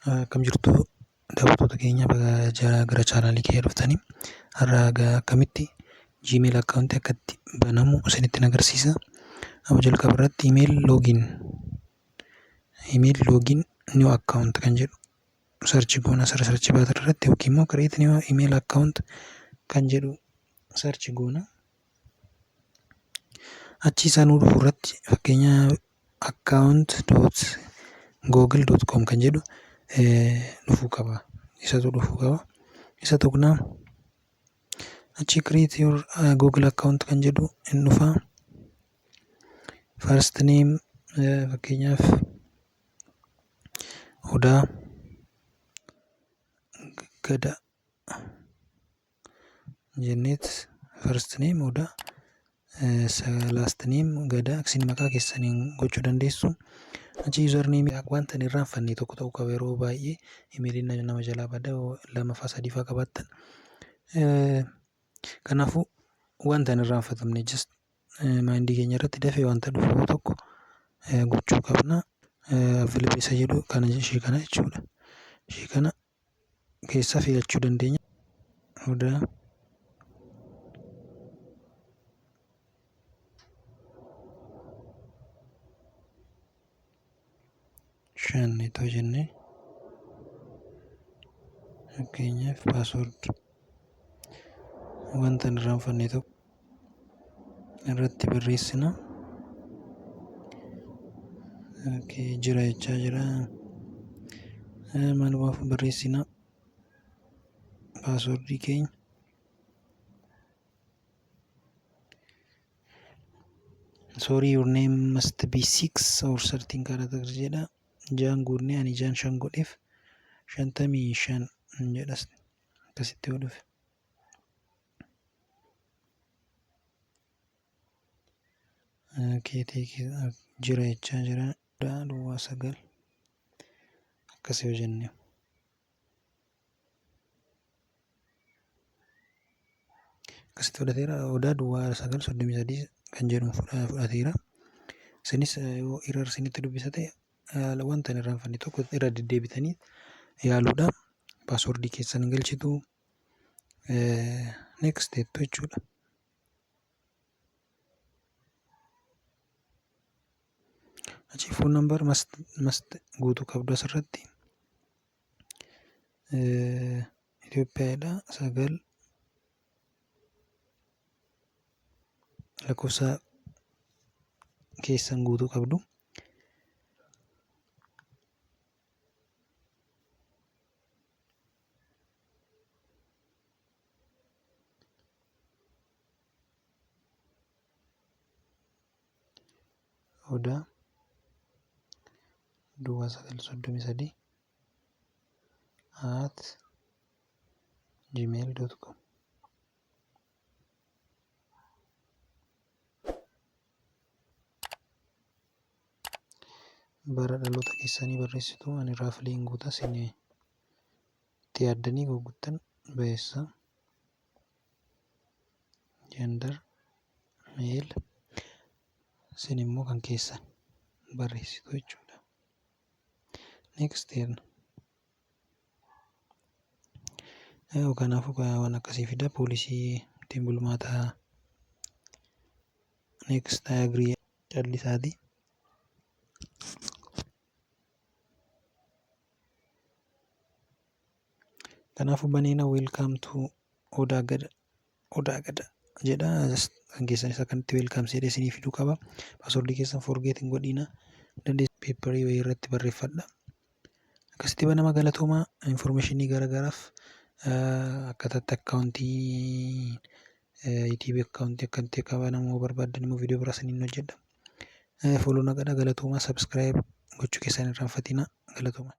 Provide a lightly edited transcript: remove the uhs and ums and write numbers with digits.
Akkam jirtu daawwattoota keenya, baga gara chaanaalii keenya dhuftanii. Har'a akkamitti Gmail account akka itti banamu isinitti agarsiisa. Amma jalqaba irratti email login new account kan jedhu search goona search bar irratti, yookiin immoo create new email account kan jedhu search goona. Achi isaa nuu dhufu irratti fakkeenya account.google.com kan jedhu dhufuu qaba. Isatu dhufuu qaba. Isa tuqnaa. Achi create your Google account kan jedhu hin dhufa. First name, fakkeenyaaf Odaa Gada jenneet, first name Odaa, last name Gada, isin maqaa keessaniin gochuu dandeessu. Achi username wanta hin irraanfanne tokko ta'uu qaba. Yeroo baay'ee emailiin nama jalaa bada, lamaffaa sadiifaa qabaattan. Kanaafuu wanta hin irraanfatamne, just mindii keenya irratti dafee wanta dhufu tokko gochuu qabna. Available isa jedhu kana, ishee kana jechuudha. Ishee kana keessaa filachuu dandeenya. Odaa 5 itoo jennee, fakkeenyaaf password wanta hin irraanfanne tokko irratti barreessina. Okay, jira jechaa jira. Maalumaaf barreessina passwordii keenya. "Sorry, your name must be 6 or 13 characters" jedha. Jaan guunnee, ani jaan shan godheef, 55 jedhas akkasitti yoo dhufe. Keetii jira jechaa jira. 09 akkas yoo jenne. Akkasitti fudhateera. Odaa 09 33 kan jedhu fudhateera. Isinis yoo error isinitti dubbisa ta'e, wanta hin irraanfanne tokko irra deddeebitanii yaaluudha. Passwordii keessan galchitu, next jettu jechuudha. Achi phone number must guutuu qabdu asirratti. Itoophiyaadha, 9 lakkoofsa keessan guutuu qabdu. Odaa 0933@gmail.com. Bara dhaloota keessanii barreessitu. Ani roughly guutaa, isin itti yaaddanii guuttan bayeessa. Gender male, isin immoo kan keessan barreessitu jechuudha. Next jenna. Kanaafuu waan akkasii fida, policy ittiin bulmaataa. Next, I agree callisaati. Kanaafuu baneena. "Welcome to Odaa Gada, Odaa Gada" jedha. Kan keessanis akkanatti welcome jedhee isinii fiduu qaba. Passwordii keessan forget hin godhiina. Dandeessu paperii wayii irratti barreeffadha. Akkasitti banama. Galatoomaa. Informationii garaagaraaf, akkaataatti accountii YouTube accountii akkamitti akka banamu barbaaddan immoo viidiyoo biraa isiniin hojjedha. Follow na godhaa. Galatoomaa. Subscribe gochuu keessan hin irraanfatinaa. Galatoomaa.